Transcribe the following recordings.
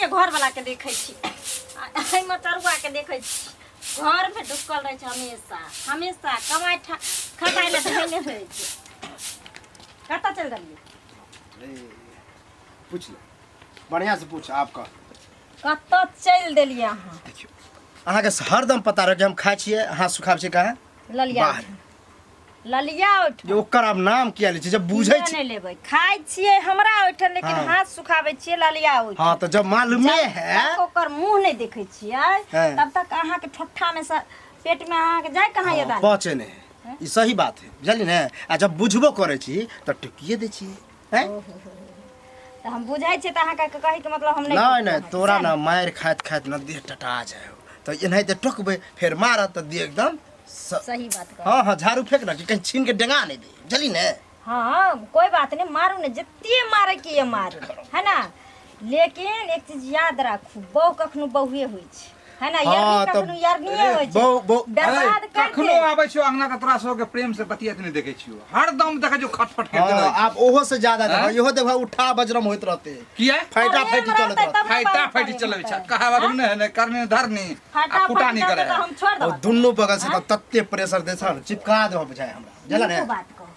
घर वाला के देखै छी आ एहि मटरुआ के देखै छी घर में ढुकल रहै छै हमेशा हमेशा कमाइ खटाइ लए धैले रहै छै। कतऽ चलि गेलियै? अरे, पूछ ले, बढ़िया से पूछ आपका। कतऽ चलि देलियै अहाँ? देखियौ, अहाँके हरदम पता रह कि हम खाइ छियै, हाथ सुखाबै छियै कहाँ? ललिया। बाहर। ललिया उठ जे ओकर आब नाम किया लै छियै जब बुझै किया छी? नहि लेबै, खाइ छियै हमरा ओहिठाम लेकिन हाँ। हाथ सुखाबै छियै ललिया ओहिठाम। हाँ, तऽ जब मालूमे जब है तक ओकर मुंह नहि देखै छियै हाँ। तब तक अहाँके ठोठा में से पेट में अहाँके जाय कहाँ ये दाना? पहुँचे नहीं है, ई सही बात है, बुझलियै ने? आ जब बुझबो करै छी तऽ टुकिए दै छी हैं? तऽ हम बुझै छियै तऽ अहाँके कहैके मतलब हम नहि नहीं नहीं टोकब। तोरा ना मारि खाइत खाइत ना देह टटा जाय हो, तऽ एनाहिते टोकबै फेर मारत तऽ देह एकदम सही बात कह। हाँ हाँ, झाड़ू फेंक ना कि कहीं छीन के डेंगा नहीं दे, बुझली ने? हाँ, कोई बात नहीं, मारू ने जते मारे के ये मारू, है ना? लेकिन एक चीज याद राखू, बहु कखनो बहुए होइ छै, है ना? हाँ, यारनी तब- कखनो यारनीए होइ छै। बहु बर्बाद कर कखनो दे। आबै छियौ अंगना तऽ तोरा सबके प्रेम से बतियाइत नहि देखै छियौ, हरदम देखै छियौ खटपट करते हाँ, रहै आब ओहो से ज्यादा देखो, हाँ? इहो देखो उठा बजरम होइत रहते। किया? फाइटा प्रेम फाइटी चलत रहतै रहते। तब ने फाइटा बाबू फाइटी प्रेम चलबै छै, होतै। कहावत नहि है, नहि करनी धरनी आ फाटा फुटानी फाटी करे रहतै तऽ हम छोड़ और देबै। दुनू बगल से तऽ तते प्रेशर दे छल, चिपका देबो बुझाय हमरा, बुझला ने? नीको बात कहू,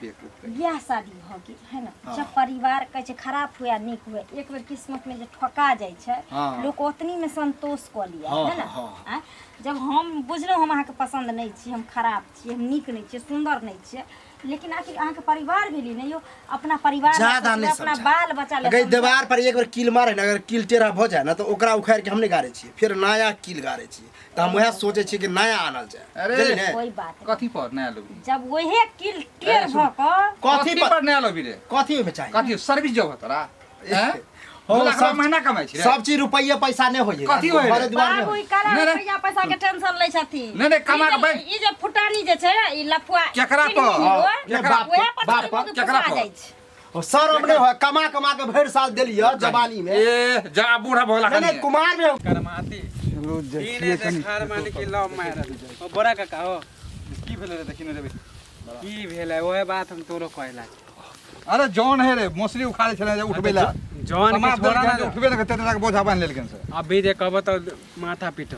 बेवकूफ। बियाह शादी भऽ गेल है ना, जब परिवार कहै छै खराब हुए या नीक हुए, एक बेर किस्मत में जे ठका जाइ छै हाँ। लोक ओतनी में संतोष कऽ लिअ, हाँ, है ना? हाँ। आँय? जब हम बुझलहुँ हम अहाँके पसन्द नहि छी, हम खराब छी, हम नीक नहि छियै, सुन्दर नहि छियै, लेकिन आखिर अहाँके परिवार भेली ने यौ, अपना परिवार लए ज्यादा सोचबै, नहीं अपना समझा। बाल बच्चा लए अगर समझा। दीवार पर एक बेर कील मारे ना, अगर कील टेढ़ा भऽ जाय ना तऽ ओकरा उखाड़ि के हम नहि गाड़ै छियै, फेर नया कील गाड़ै छियै। तऽ हम वएह सोचै छियै कि नया आनल जाय, अरे, बुझलियै ने? कोई बात नहीं। कथी पर नया लेबही? जब वहे कील टेढ़ भऽ कऽ कथी कथी पर पर नया लेबही रे? कथी ओहिमे चाही? कथी सर्विस जॉब है तोरा? हैं? हो, 2 लाख सब- महीना कमाइ छी रे? सब चीज रुपैया पैसा नहि होइ है। कथी होइ है? घरे दुआर नहि बाबू होइ। ई काला नहि, नहि। रुपैया पैसा के टेंशन लै छथिन। नहि, नहि, कमा ई के जे- बैंक- ई जे फुटानी जे छै ई लफुआ केकरा पर? चिन्नी हाँ, होय, नहि, बाप ओएह पर, पर बाप पर, चुनमुनी केकरा फुसा पर? जाइ छै। ओ, शरम नहि होइ, कमा कमा के भरि साल देलियै जवानी में। ए जा, बूढ़ा भऽ गेला नहीं नहीं कनिये। कुमार में करमाती चलू ई नहि देखार माने कि लव मैरिज। ओ बड़ा काका हो। की भेलै रे? देखी ने रे। की भेलै ओहे बात हम तोरो कहला। अरे जौन है रे, मौसरी उखाड़े छलै जे उठबै ला। जौन के समाज छोड़ा देलकै ना जे उठबे ने करतै, तक बोझा बान्हि लेलखिन से। अभी जे कहबो तऽ माथा पीटो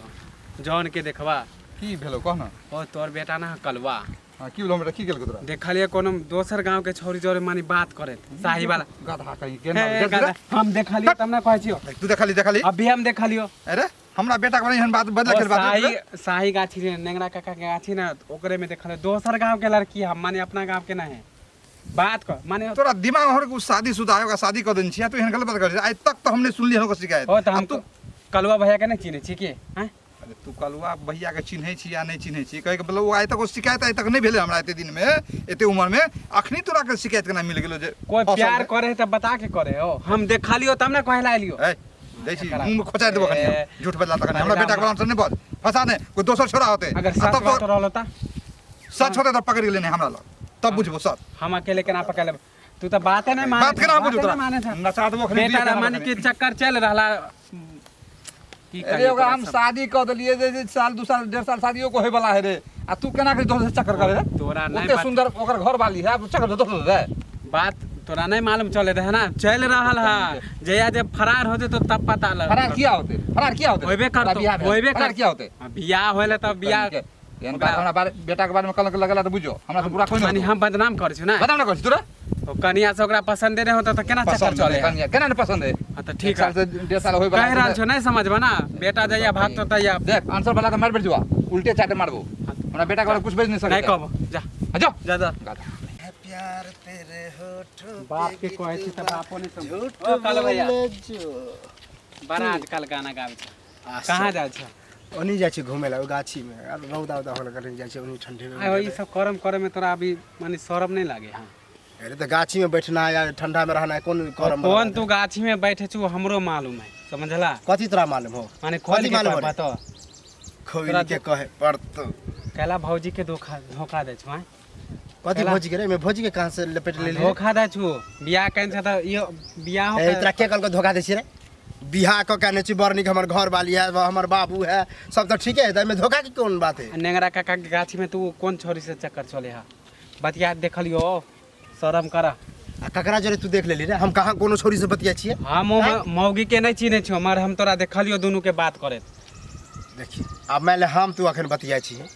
जौन के देखबा। की भेलौ कह न। ओ तोर बेटा ना कलवा। हाँ, की भेलौ हमरा? की केलको तोरा? देखलिए कोनो दोसर गांव के छौरी जोरे मानी बात करत शाही वाला। गधा कहीं के ना। हे, गधा। हम देखलियो तब ना कहै छियो। तू देखली? देखली? अभी हम देखलियो। अरे हमरा बेटा के बारे एहन बात बदला ओ के बात। शाही शाही गाछी रे, नेंगरा काका के गाछी ना, ओकरे में देखलियो दोसर गांव के लड़की, हम माने अपना गांव के ना है बात कर माने। तोरा दिमाग में हर शादी शुदा है, ओकरा शादी कर देने छियै, तू एहन गलत बात कर। आइ तक तऽ हम नहि सुनलियै ओकर शिकायत। ओ तऽ हम आ तू कलुआ भैया के नहीं चिन्है छी की हैं? अरे तू कलुआ भैया के चिन्है छी या नहि चिन्है छी, कहैके मतलब ओ आइ तक ओ शिकायत आइ तक नहि भेलै हमरा एते दिन में, एते उम्र में अखनी तोरा के शिकायत केना मिल गेलो जे कोई फसल प्यार है? करे है तऽ बता के करे हो, हम देखलियो तब ना कहला एलियो। ए दै छी मुंह में खोचा देबो कनी। ए, झूठ बजला तखन हमरा बेटा के बारे में नहि बज, फंसा नहि, कोई दोसर छोरा होते अगर आ सच तब बात तो रहल होता। सच होते तब पकड़ गेलै नहि हमरा लग, तब बुझबो सच। हम अकेले केना पकड़ लेब? तू तऽ बाते नहीं माने। बात केना बुझू? बाते तोरा नहीं माने था। नचा देबो खनी। बेटा रा माने कि चक्कर चल रहला की अरे कहियो ओकरा तोरा हम सब। शादी कऽ देलियै जे साल 2 साल 1.5 साल शादियो को होय वाला है रे, आ तू केना के दोसर से चक्कर करे रे? तोरा नहीं ओते सुंदर ओकर घर वाली है, आब चक्कर दोसर से रे। बात तोरा नहीं मालूम चले रहे ना, चल रहल है जया जब फरार होते तो तब पता लग। फरार किया होते? फरार किया होते? होबे तोरा करतो, बियाह भेल। होबे फरार कर। किया होते? बियाह होले तब बियाह एहन बात हमरा बारे बेटा के बारे में कलंक लगेला तऽ बुझो हमरा से बुरा कोई माने नहीं। हम बदनाम करै छी ना? बदनाम ना करै छी तोरा। ओ कनिया से ओकरा पसंदे नहीं होता तऽ केना चक्कर पसंद चले है कनिया केना नहीं पसंद है? हाँ तऽ एक ठीक साल है से 1.5 साल होय वाला कहि रहल छौ नहीं समझबा ना, बेटा जइया भागतो तैया। देख आंसर वाला तऽ मार बैठ जुआ, उल्टे चाटे मारबो। हमरा बेटा के बारे में कुछ बज नहीं सकै। नहीं कहबो, जा। जा जा जा। गाधा। प्यार तेरे होठों बाप के कहै छी तऽ बापो नहीं समझ। झूठ ओ कालू भैया। बोले जो। बड़ा आजकल गाना गाबै छै, कहाँ जाइ छै? ओनी जाइ छी घूमे ला, ओहि गाछी में आब रौदा उदा होल कनी जाइ छी ओनी ठंडे में। आइ ई सब करम करे में तोरा अभी माने शरम नहीं लागे? हाँ। अरे तऽ गाछी में बैठना या ठंडा में रहना कोन करम? कौन तू गाछी में बैठे छु हमरो मालूम है, समझला? कथी तोरा मालूम हो? माने खोल कथी के मालूम कह हो रे? बतो। खोल तोरा के कहे पड़तो। कैला भौजी के धोखा धोखा दे छु हैं? कथी? कैला? भौजी के रे में भौजी के कहाँ से लपेट लेली रे? धोखा दे छु, बियाह केन छ त इयो बियाह हो ए तोरा के कहलको धोखा दै छी रे? बियाह कऽ के आनै छी, बड़ नीक हमर घर वाली है, हमर बाबू है, सब तऽ ठीके है, तऽ एहिमे धोखा के कोन बात है? नेंगरा काका के गाछी में तू कोन छोरी से चक्कर चले हा? बतिया देखलियो, शरम करा। आ ककरा जरे तू देख लेली रे? हम कहाँ कोनो छोरी से बतिया छियै? हम ओ मौगी के नहीं चिन्है छियो, मगर हम तोरा देखलियो दुनू के बात करैत। देखी आब मान ले हम तू अखन बतिया छियै,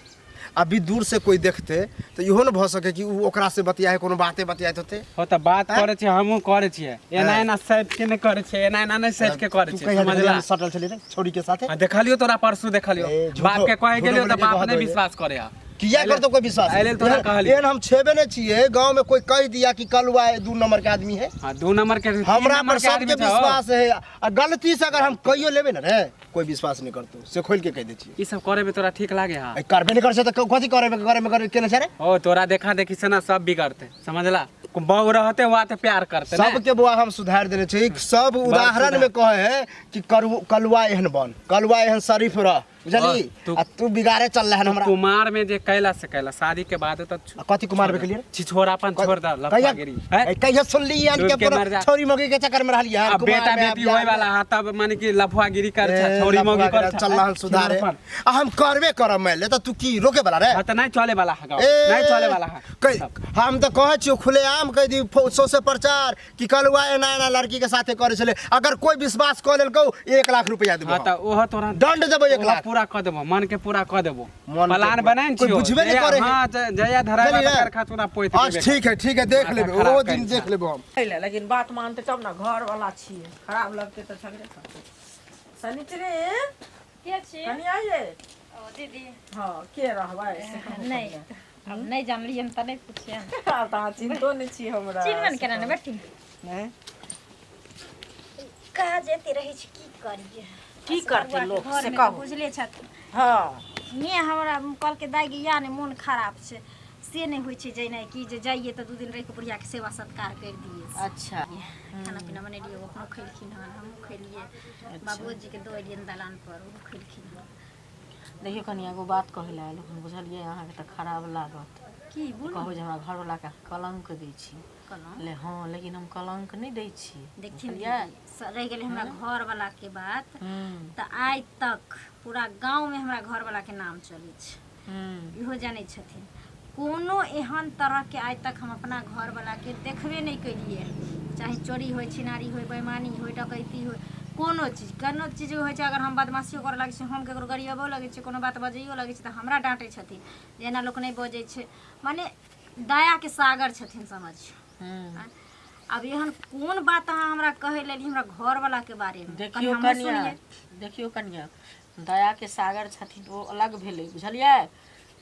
अभी दूर से कोई देखते तो इहो न भऽ सके कि उ ओकरा से बतिया है, कोनो बाते बतियाइत होते। हो तऽ बात आँय? करै छियै, हमहूँ करै छियै, एना हाँ। एना सैत के नहि करै छियै, एना एना नहि सैत के करै तू छियै, कहिया समझला? देखलियै सटल छली रे छोरी के साथे? आ देखलियो तोरा परसू देखलियो। ए, झूठो- बाप के कहे झूठो गेलियो तऽ बोले के बाप कहत नहि होइए। विश्वास करे है। किया करतो कोई विश्वास? एहि लेल तोरा कहलियो। एहन हम छेबे नहीं छियै, गांव में कोई कह दिया कि कलुआ 2 नंबर के आदमी है। हाँ, 2 नंबर के, तीन हमरा नंबर पर के आदमी सबके छौ। विश्वास है, आ गलती से अगर हम कहियो लेबे न रे, कोई विश्वास नहीं करतो, से खोल के कह दै छियै। ई सब करे में तोरा ठीक लागे हा? ए, करबे नहीं कर छै तऽ कथी करे में करे में करे केने छै रे? ओ तोरा देखा देखी से ना सब बिगड़ते, समझला? बहू रहते वहाँ ते प्यार करते ने? सबके बुआ हम सुधार देने छी, सब उदाहरण में कहे है कि कलुआ एहन बन, कलुआ एहन शरीफ रह, बुझली? आ तू बिगाड़े चल रहा है हमरा। कुमार में जे कैला से कैला, शादी के बाद तो आ कथी कुमार में के लिए? छिछोरापन छोड़ द, लफागिरी। हैं? ए, कहिया सुनली यान डूब के के पूरा मर जा। छोरी मौगी के चक्कर में रहली यार, अब कुमार बेटा में बेटी अब होए यार। वाला हा तब माने कि लफुआगिरी कर छा, ए, छोरी मौगी कर लफुआगिरी छा। चल रहल सुधारे। छिछोरापन। आ हम करबे करब मैं ले, त तू की रोके वाला रे? हाँ, त नहीं चले वाला हा गाँव। ए, नहीं चले वाला हा। हम त कहै छियौ खुलेआम कहि दी सौंसे प्रचार कि कलुआ एना एना लड़की के साथे करे छलै, अगर कोई विश्वास कऽ लेलकौ 1 लाख रुपया देबौ। हाँ, त ओहो तोरा दंड देबौ 1 ओहो लाख। पूरा कऽ देबौ, मन के पूरा कऽ देबौ। मन के प्लान पूरा। बनाइन कोई छियौ। बुझबे नहीं जया- करे है। हाँ, जया धराय बुझलियै? वाला करखा चूना पोति अच्छा, देबे। ठीक है, ठीक है, देख माथा लेबै, खराब ओहो करै दिन छै। देख लेबै हम। एलै, लेकिन बात मानते तब ने, घर वाला छियै, खराब लगतै तऽ झगड़े करतै। शनिचरी के छी? कनि आइए। ओ दीदी। हँ, के रहबै से कहू। नहि, कनिया। अब नहि जानलियै तऽ नहि पुछियै। आब तऽ अहाँ चिन्हतो नहि छी हमरा। चिन्हबे ने केना ने बेटी। नहि। काज एते रहै छै, की करियै? की करतै लोक घर से मे तऽ कहू। बुझले छथिन। हँ। ने हमरा कहलकै दाइ गे या ने मोन खराब छै, से नहि होइ छै जेनाइ कि जे जाइए तऽ 2 दिन रहि कऽ बुढ़ियाके सेवा सत्कार करि दियै। अच्छा। खाना पीना बनेलियै, ओ अपनो खेलखिन हन, हमहूँ खेलियै, बाबूजीके दऽ एलियनि दलान पर, ओहो खेलखिन हन। देखियौ कनिया, एगो बात कहै लए आयल हन, बुझलियै? अहाँके तऽ खराब लागत। की बोलू? कहबै जे हमरा घरवलाके कलंक दै छी। कलंक? ले हँ, लेकिन हम कलंक नहि दै छी। देखथिन बुझलियै? दीदी, रहि गेलै हमरा घरवलाके बात, हूँ। तऽ आइ तक पूरा गाँवमे हमरा घरवलाके नाम चलै छै। हूँ। इहो जानै छथिन। कोनो एहन तरहके आइ तक हम अपना घरवलाके देखबे नहि केलियै, चाहे चोरी होइ, छिनारी होइ, बेईमानी होइ, डकैती होइ, कोनो चीज, कोनो चीज होइ छै। अगर हम बदमाशियो करऽ लागै छी, हम ककरो गरियबो लगै छी, कोनो बात बजैयो लगै छी, तऽ हमरा डाँटै छथिन जे एना लोक नहि बजै छै। माने दयाके सागर छथिन समझियौ। हूँ। आब एहन कोन बात अहाँ हमरा कहै लेली हमरा घरवलाके बारेमे? कनि देखियौ हमहूँ कनिया, सुनियै। देखियौ कनिया, दयाके सागर छथिन ओ अलग भेलै, बुझलियै?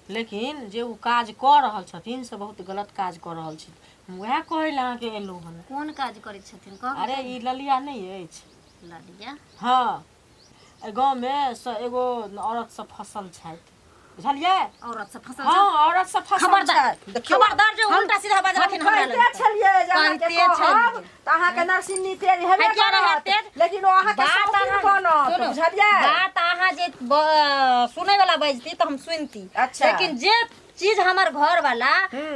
लेकिन जे ओ काज कऽ रहल छथिन से बहुत गलत काज कऽ रहल छथिन। हम उएह कहै लए अहाँके एलहुँ हन। कोन काज करै छथिन कहू? अरे ई ललिया नहि अछि? ललिया? हँ, एहि गाँवमे से एगो औरत सब फसल छथि, बुझलियै? औरत सब फसल? हँ, औरत सब फसल खबरदार, छथि। देखियौ, खबरदार जे उल्टा सीधा बजलखिन हमरा लग। कहिते छलियै जे अहाँके कहिते कहब छलियै। तऽ अहाँके नरसिन्नी तेज हेबे है, किया नहि करत, तेज? लेकिन ओ अहाँके बात शौकीन अहाँ- बनत, सुनू, बुझलियै? बात अहाँ जे सुनै वाला बजती तऽ हम सुनती। अच्छा। लेकिन जे चीज हमर घर वाला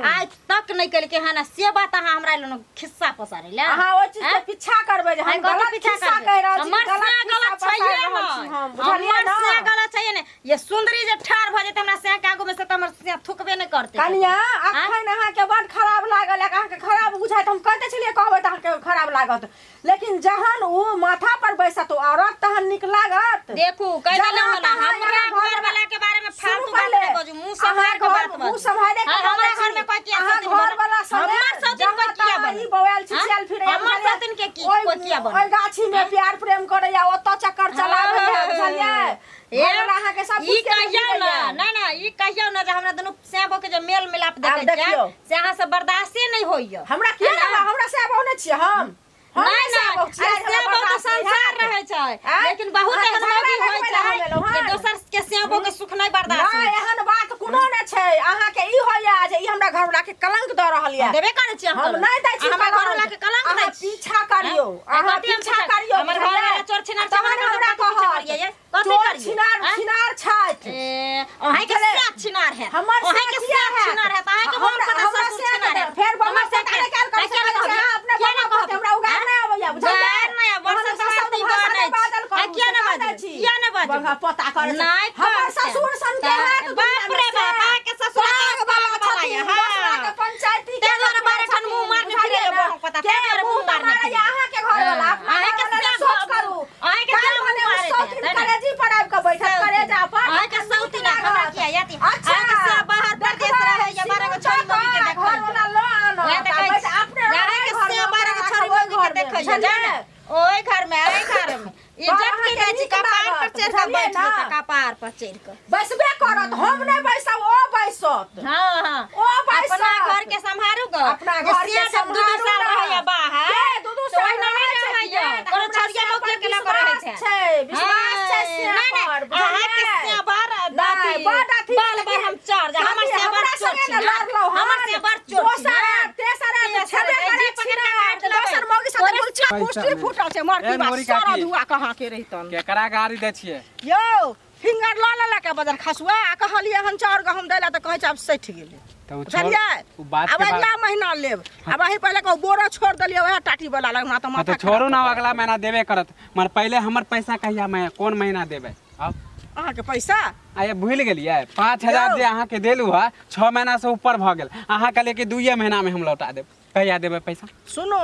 आज तक नहीं केलकै हन, से बात अहाँ हमरा लग खिस्सा पसारै ला। अहाँ ओहि चीज के आँय? पीछा करबै जे हम आँय, कथी गलत पीछा खिस्सा करबै? कहि रहल छी, हमर गलत से खिस्सा गलत पसारि छैहे रहल छी नहि। हम, बुझलियै हमर ने? से गलत छैहे नहि। ये सुंदरी जे ठाढ़ भऽ जेतै हमरा से के आगू में से तऽ हमर से थुकबे नहि करतै। कनिया, अखन अहाँके बड खराब लागल, अहाँके खराब बुझाइत, हम कहिते छलियै कहबै तऽ अहाँके खराब लागत, लेकिन जहन ओ माथा पर बैसत ओ औरत तहन नीक लागत। देखू, कहि जहाँ देलहुँ हन, तहाँ हमरा यहाँ घर वाला के बारे में सुनू फालतू बात पहिले, नहि बाजू, मुँह अहाँ सम्हारि के घर- बात बाजू। मुँह सम्हारे के हाँ, हमरा बाजै घर में छी। कोई किया अहाँ सौतीन घर बनत? वाला संगे हमर सौतीन जहाँ कोई किया तहाँ बनत? ई बौआयल हाँ? छिछियाल फिरैया, हमर बुझलियै? सौतीन के की कोई किया बनत? ओहि गाछी में प्यार प्रेम करैया, ओतऽ चक्कर चलाबैया, बुझलियै? ए, घरवाला अहाँके सब ई कुछ के कहियौ बुझैया। ना, ना ना, ई कहियौ ना जे हमरा दुनू सैबो के जे मेल मिलाप देखै छियै देखियौ। से अहाँ से बर्दाश्ते नहि होइया। हमरा किया ना, हमरा से आब नहि छियै हम। हम नहीं से नहीं, आब छियै, अरे हमरा सेबो तो बर्दाश्त नहि संसार हैत। रहै छै, आँय? लेकिन बहुत अहाँके एहन झगड़ा मौगी होइ लगबै लए छै हम एलहुँ जे हन। दोसर के सेबो के सुख नहि बर्दाश्त नहि, होइ छै। एहन बात कोनो नहि छै। अहाँके ई होइया जे ई हमरा घरवला के कलंक दऽ रहल यऽ। देबे करै छी। हम नहि दै छी हमरा कलंक। घरवला के कलंक दै अहाँ छी। पीछा करियौ, आँय? अहाँ कथी हम पीछा करियौ, हमर बुझलियै? घरवला चोर छिनार छै, तहन हमरा हमरा कथी पीछा कहत। करियै ये? कथी चोर करियै? छिनार आँय? छिनार छथि। ए, अहाँके बुझलियै? साथ छिनार हैत। हमर अहाँके साथ किया साथ हैत? छिनार हैत। अहाँके मोन हमरा पता हमरा ससुर से छिनार हैत। फेर हमर बम्मा से से काहे काल किया कर नहि सकै छी? कहबै? अहाँ अपने किया नहि बम्मा कहबै? हमरा उगार नहि अबैया, बुझलियै? उगार नहि आबै, तहन वर्षा ससुर समाप्ति भाषा बनै नहि छै। बाजल आ करू, किया से नहि कहै बाजू? छी। किया नहि बाजू? बंगा पोता करै छै। नहि हमर करतै। ससुर सन के हैत बाप रे बाप, अहाँके ससुर पाग पाग वाला वाला छथिन, यऽ, दोसरा हाँ। के पंचायती के ताहि दुआरे लोक बारह ठन मुँह मारने बुझलियै फिरैया ने? बहन पता के ताहि दुआरे मुंह मुँह मारने मारैया अहाँके घर वाला, अपना अहाँके घर वाला से सोच करू। अहाँके काल्हि से मुँह भने ओ मारैत सौतीन है, तै ने? करेजी पर आबि कऽ बैठत, करेजा पर। अहाँके तखन सौतीन नीक हमरा लागत। किया याती? अच्छा, अहाँके सब बाहर परदेश देखबै, रहैया, 12 गो छोरी सिन्दूर मौगी के दऽ कऽ देखैया। घर वाला लऽ आनत, वएह तऽ आ कहै बैठ छी। अपने रहबै अहाँके घरमे, से 12 गो ओकरा छोरी राखब ओहि मौगी के घरमे, देखैया, बुझलियै? जाने? ओहि घरमे, एहि घरमे। तहन इज्जत की अहाँके दै छी, नीक कपार पर लागत, चढ़ि कऽ बुझलियै बैठ ने? जेतै, कपार पर चढ़ि कऽ। बैसबे करत, हम नहि बैसब, ओ बैसत। हाँ हाँ ओ बैसत। अपना घर के सम्हारू गो। अपना घर के से जब दू दू सम्हारू साल ना। रहैया बाहर के दू दू तो साल ओहिना रहै नहि छै रहैया। कि नहि? कोनो हमरा छरिया से मौगी के लऽ कऽ पर रहै छै। विश्वास छै, विश्वास छै से नहि, नहि, पर, बुझलियै? अहाँके से बड़ नहि, अथी, बड़ अथी बाल लेकिन बार हम चढ़ जा, हमर कथी, से बड़ हमरा चोर संगे छी ने ना। लड़लहुँ हमर हन। से बड़ चोर छी दोसर ना। आयत, तेसर आयत, तेसर छेबे आयत, करै जी पकड़ छी के ना। काट लेबै। दोसर मौगी साथे तोरे गुलछा पैसा कुश्ती नहि। फूटल छै, मर ए, की बात, मोरी सारा काकी। धुआ कहाँ के रहितन। केकरा गाड़ी दै छियै? यौ फिंगर लऽ लेलक बदर खसुआ आ कहलियै हन चाउर गहूम दै लए तऽ कहै छै आब सठि गेलै। तऽ ओ छोड़ बुझलियै? ओ बात आब के बाद अगिला महीना लेब। आब अही पहिले कहू बोरा छोड़ देलियै वएह टाटी वाला लग, हमरा तऽ हाँ माथा तऽ छोड़ू ना, अगला महीना देबे करत। मगर पहिले हमर पैसा कहिया मैं कोन महीना देबै आब? अहाँके पैसा आइ भूलि गेलियै? 5000 यौ। जे अहाँके देलू हँ, 6 महीना से ऊपर भऽ गेल। अहाँ कहलियै कि 2 महीनामे हम लौटा देब, कहिया देबै पैसा? सुनू,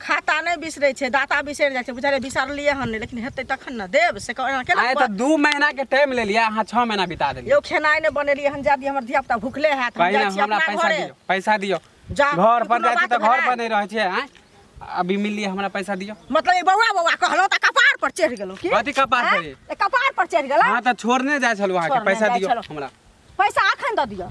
खाता नहि बिसरै छै, दाता बिसरि जाइ छै, बुझलियै? बिसरलियै हन नहि, लेकिन हेतै तखन ने देब, से एना केना? आइ तऽ 2 महीना के टाइम लेलियै, अहाँ 6 महीना बिता देलियै। यौ खेनाइ नहि बनेलियै हन, जाय दियौ, हमर धिया पुता भुखले हैत, हम पहिले जाइ छी हमरा अपना पैसा घरे। दियौ, पैसा दियौ। जा, घर पर कोनो जाइ छी बात तऽ घर भेलै? पर नहि रहै छियै। आँय, अभी मिललियै, हमरा पैसा दियौ। मतलब ई बौआ बौआ कहलहुँ तऽ कपार पर चढ़ि गेलहुँ की? कथी कपार पर? आँय? ए, कपार पर चढ़ि गेलहुँ? हाँ तऽ छोड़ने जाइ छलहुँ अहाँके। छोड़ने पैसा जाइ दियौ छलहुँ। हमरा। पैसा अखन दऽ दिअ।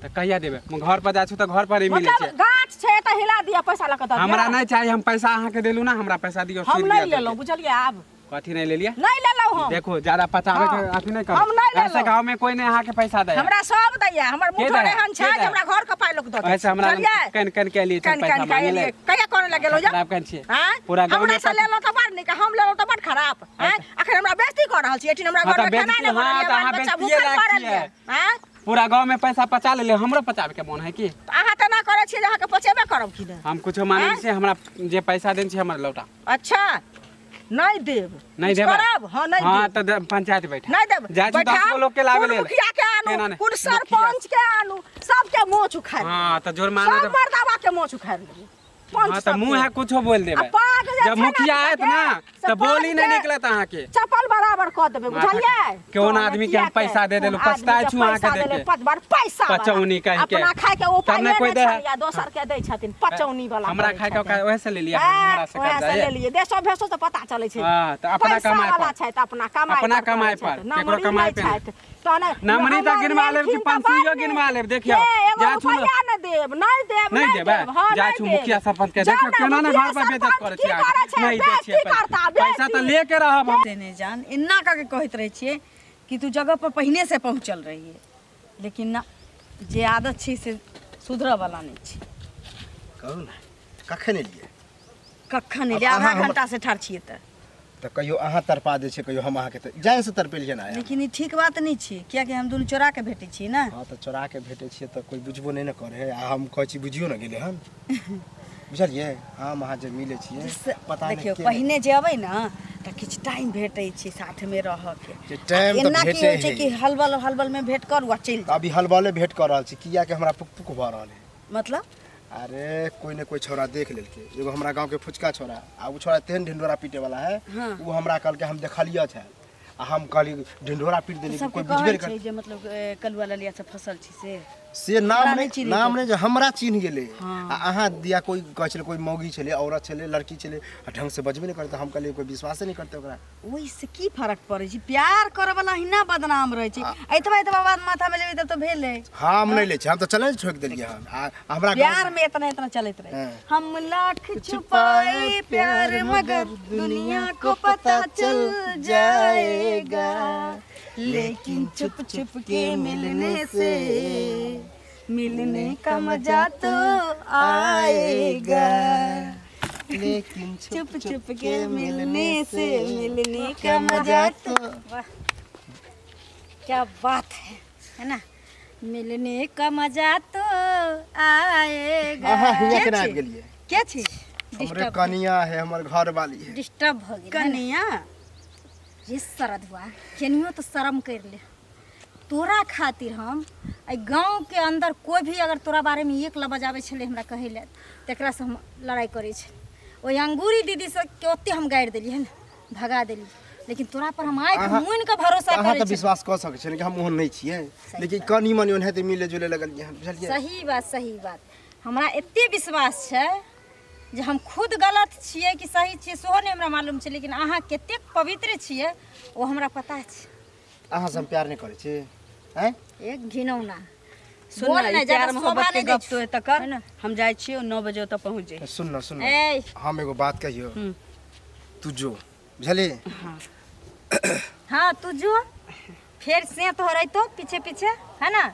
तऽ कहिया देबै? हम घर पर जाइ छी तऽ घर पर ही मिलै मतलब छै। गाछ छै तऽ हिला दिअ, पैसा लऽ कऽ दऽ दिअ। हमरा नहि चाही, हम पैसा अहाँके देलहुँ ना, हमरा पैसा दियौ। हम सीध नहि दिअ। लेलहुँ, बुझलियै? आब कथी नहि लेलियै? नहि लेलहुँ हम। देखो, ज्यादा पचाबै के हाँ। अथी नहि करू। हम नहि ऐसे लेलहुँ। गाँव में कोई नहीं अहाँके पैसा दै। हमरा सब दैया, हमर के मुठो दैया? एहन छै के जे दैया? हमरा घर के पाइ लोक दऽ दै। ऐसे हमरा बुझलियै? कन कन के लिए कन पैसा कन के मांगे एलियै ले। कहिया करऽ लगेलहुँ यौ? खराब कन छियै। आँय? पूरा गाँव हमरा में से लेलहुँ तऽ बड़ नीक, हम लेलहुँ तऽ बड़ खराब। आँय? अखन हमरा बेइज्जती कऽ रहल छी, एहिठिन हमरा हाँ घरमे तऽ खेनाइ नहि बेइज्जती- हाँ बनल यऽ, तऽ अहाँ बाल बच्चा बेइज्जतिये भूखल लायक पड़ल छियै। यऽ। आँय? पूरा गाँव में पैसा पचा लेलियै, हमरो पचाबे के मोन है की? तऽ अहाँ तऽ एना करै छियै जे अहाँके पचेबे करब कि नहि? हम कुछो मानै आँय? छियै, हमरा जे पैसा देने छी हमर लौटा। अच्छा, नहि देब। नहीं किछु देबै? करब? हाँ, नहि हाँ देब। तऽ पंचायत बैठा नहि देब। जाइ छी, 10 बैठाउ, गो लोग के लाबे कोन लेल। मुखिया के केना आनू, नहि? कोन मुखिया। सरपंच के आनू, सबके मोछ उखाड़ि हाँ तऽ जुर्माना सब मर्दाबा के मोछ उखाड़ि लेबै। पंच हाँ तऽ सबके। मुँह है कुछो बोल देबै। आ पाग जे जब छै ने मुखिया आयत ना से तऽ बोली पाग नहीं के निकलत अहाँके। चप्पल बराबर कऽ देबै, बुझलियै? कोन आदमी के हम पैसा दे देलहुँ, पछताइ छी अहाँके पैसा देके। पाँच बार पैसा वाला। पचौनी कहि के। अपना खाय के ओ तब ने पाइए कोई नहि दे है। छलैया, दोसर के दै छथिन, पचौनी वाला हमरा करै खाय के छथिन। ओहे से लेलियै, हाँ, हमरा से ओएह कर्जा से ये। लेलियै, देशो भेसो से पता चलै छै। हाँ, तऽ अपना पैसा कमाइ वाला पर। छथि, अपना कमाइ अपना पर कमाइ करै पर, छथि। केकरो नमरी कमाइ नहि पे नहि। छथि। तहन नमरी तऽ हमर गिनवा लेब कि लेलखिन तऽ 500 बड़ गिनवा लेब, देखियौ। हे, एगो जा छू न- रुपैआ नहि देब, नहि देब, नहि नहि देबै? देब, हाँ, जाइ नहि छू देब। मुखिया सरपंच के, जाउ देखियौ ने, केना ने मुखिया घर पर बेइज्जत सरपंच करै की छै अहाँके। करै छै? नहि दै छियै बेइज्जती करता, पैसा। पैसा तऽ बेइज्जती। लेके रहब हम। से नहि जान, एना कऽ के कहैत रहै छियै कि तू जगह पर पहिने से पहुँचल रहियै, लेकिन ना, जे आदत छै से सुधरऽ वाला नहि छै। कहू ने, कखन एलियै? कखन एलियै? आब आधा अहाँ घंटा से ठाढ़ छियै तऽ। तऽ कहियो अहाँ तड़पा दै छियै, कहियो हम अहाँके, तऽ जान से तड़पेलियै ने आइ हम। लेकिन ई ठीक बात नहि छै, कियाकि हम दुनू चोरा के भेटै छियै ने। हाँ तऽ चोरा के भेटै छियै तऽ कोइ बुझबो नहि ने करै है, आ हम कहै छी बुझियो ने गेलै हन, बुझलियै? हम अहाँ जे मिलै छियै से पता नहि देखियौ, के पहिने जे अबै ने तऽ किछु टाइम भेटै छै साथमे रहऽके। जे टाइम तऽ एना की भेटै होइ छै है कि हलबल हलबलमे भेट करू आ चलि तऽ जाउ। अभी हलबले भेट कऽ रहल छी, कियाकि हमरा पुक पुक भऽ रहल है। मतलब? अरे कोई ने कोई छौड़ा देख लेलकै, एगो हमरा गाँवके फुचका छौड़ा, आ ओ छौड़ा तेहन ढिंढोरा पीटे वाला है। हाँ। ओ हमरा कहलकै हम देखलियै छै, आ हम कहली ढिंढोरा पीट देली। सबके कोई बुझबे कहै नहि छै कर जे मतलब कलुआ ललिया सब फसल छी से से नाम हमरा नहि नहि चिन्है नाम छै। नहि जे हमरा चिन्ह गेलै। हाँ। आ अहाँ दिया कोई कहै छलै, कोई मौगी छलै, औरत छलै, लड़की छलै, आ ढंग से बजबे नहि करतै। हम कहलियै कोई विश्वासे नहि करतै ओकरा। ओहिसँ की फरक पड़ै छै? प्यार करऽ वाला हिना बदनाम रहै छै। एतबा एतबा बात माथामे लेबै तब तऽ भेलै। हम नहि लै छी, हम तऽ चले ठोकि देलियै हन। आ हमरा गाँव- प्यार में इतना इतना चलत रहे। हाँ। हम लाख छुपाए प्यार मगर दुनिया को पता चल जाएगा, लेकिन छुप छुप के मिलने से मिलने का मजा तो आएगा, लेकिन छुप छुप के मिलने से मिलने का मजा तो क्या बात है है ना? मिलने का मजा तो आएगा। अहाँ हियाँ के केना छी? आबि गेलियै? के छी? हमरे कनिया है, हमर घर वाली है। डिस्टर्ब भऽ गेल है ने? कनिया रे सरधुआ, केनियो तऽ शरम करि ले। तोरा खातिर हम एहि गाँवके अन्दर कोइ भी अगर तोरा बारेमे एक लबज आबै छलै हमरा कहै लए, तकरासँ हम लड़ाइ करै छली। ओहि अंगूरी दीदी से के ओते हम गारि देलियै है ने भगा देलियै लेकिन तोरा पर हम आँखि मुनि के भरोसा अहाँ करै तऽ छी विश्वास कऽ सकै छियै लेकिन हम ओहन नहि छियै लेकिन कनि मनि ओनाहिते मिले जुले लगलियै हन बुझलियै सही बात सही बात हमरा एते विश्वास छै जे हम खुद गलत छियै कि सही छियै सेहो नहि हमरा मालूम छै लेकिन अहाँ कतेक पवित्र छियै ओ हमरा पता छै अहाँ से हम प्यार नहि करै छी आँय एक घिनौना सुन बोल ना, ने ई प्यार ज्यादा शोभा मोहब्बत के नहि दै गप छौ तो एतऽ कर है ना? हम जाइ छियौ 9 बजे ओतऽ पहुँच जइहे सुन न सुन न ए हम एगो बात कहियो तू जो बुझली हाँ तू जो फेर से तोहर अयतो पीछे पीछे है ना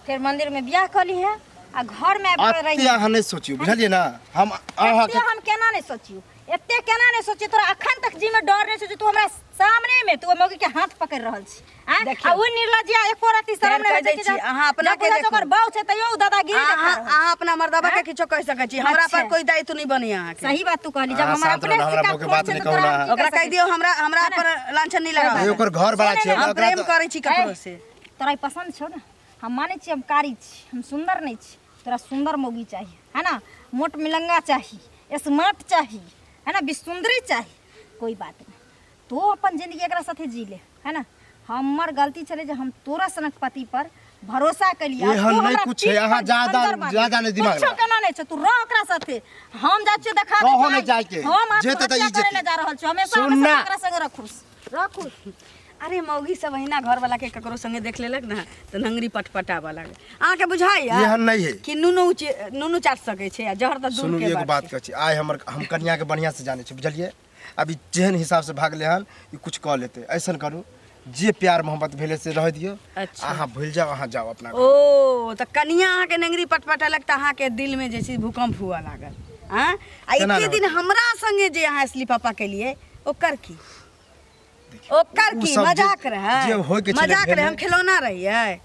फेर मंदिर में बियाह कऽ लीहे आ घर में आबि कऽ एते रहिहे अहाँ नहि सोचियौ बुझलियै ना हम अहाँके एते हम केना नहि सोचियौ एते केना नहि सोचियौ तोरा अखन तक जी में डर नहि सोचियौ तू हमरा सामने में तू ओहि मौगी के हाथ पकड़ रहल छी आँय? देखियौ। आ उ निर्लज्जिया एको रत्ती शरम फेर नहि कहि होइ छै दै कि छी, जब- अहाँ अपना जब के बुझै छै देखू। ओकर बाऊ छै तैयो उ दादागिरी देखा अहाँ रहल अहाँ अपना मर्दाबा के किछो कहि सकै छी हमरा पर अच्छा। कोई दायित्व नहीं बनी अहाँके सही बात तू कहली जब अहाँ हमरा शांत अपने रहू, हमरा सिक्का बहू के खोट बात छै नहि तऽ कहू तोरा ना। हम की ओकरा कहि कहि दियौ हमरा हमरा पर लांछन नहीं ए, लगाबऽ ओकर घर वाला छै हम ओकरा प्रेम तऽ- करै छी ककरो से तोरा ई पसन्द छौ ने हम मानै छी हम कारी छी हम सुन्दर नहि छी तोरा सुन्दर मौगी चाही है ना मोट मिलंगा चाही स्मार्ट चाही है ना विसुंदरी चाही कोई बात नहीं तू अपन जिंदगी एकरा साथे जी ले है ना हमर गलती छलै जे हम तोरा सनक पति पर भरोसा केलियै आ एहन तू नहि हमरा कुछ है, पीठ अहाँ पर ज्यादा- खंजर मारली। ज्यादा नहि दिमाग कुछो लगा। केना नहि छै तू रह ओकरा साथे हम जाइ छियौ देखा कहो दै नहि जाइके। हम जेतै तऽ आत्महत्या ई करै जेतै। लए जा रहल छी हमेशा सुन हमेशा ना। ओकरा संगे रखू रखू अरे मौगी सब अहिना घर वाला के ककरो संगे देख लेलक ना तऽ नंगरी पटपटाबऽ लागल अहाँके बुझाइया एहन नहि है कि नुनू नुनू चाट सकै छै आ जहर तऽ दूर सुनू के एगो बात बात छै। कहै छी आइ हमर हम कनियाके बढ़िआँ से जानै छी बुझलियै अभी जेहन हिसाब से भागले हन ई कुछ कऽ लेतै ऐसन करू जे प्यार मोहब्बत भेलै से रह दियौ अच्छा। अहाँ भूलि जाउ अहाँ जाउ अपना घर। ओ तऽ कनिया अहाँके नंगरी पटपटेलक तऽ अहाँके दिलमे जे छै भूकम्प हुअ लागल आँ आ केना एते नहि दिन हमरा संगे जे अहाँ लिफाफा केलियै ओकर की ओकर उ की सब जे- मजाक रहै जे होइके छलै मजाक रहै भेलै। हम खिलौना रहियै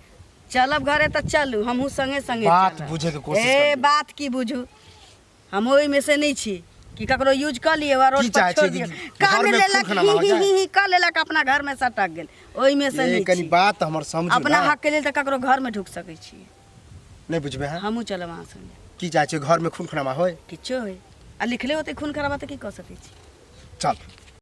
चलब घरे तऽ चलू हमहूँ संगे संगे बात चलब। बुझैके कोशिश ए करियौ। बात की बुझू हम ओहिमे से नहि छी कि ककरो यूज कऽ लिअ आ रोड की पर चाहै छोड़ छियै दियौ कि कान घरमे लेलक खून ही खराबा हो ही जाए? ही ही कऽ लेलक अपना घरमे सटक गेल ओहिमे से ए नहि कनी छी बात हमर समझू अपना ना हक के लेल तऽ ककरो घरमे ढुकि सकै छी नहि बुझबै अहाँ हमहूँ चलब अहाँ संगे की चाहै छियै घरमे खून खराबा होय किछो होय आ लिखले होतै खून खराबा तऽ की कऽ सकै छी चल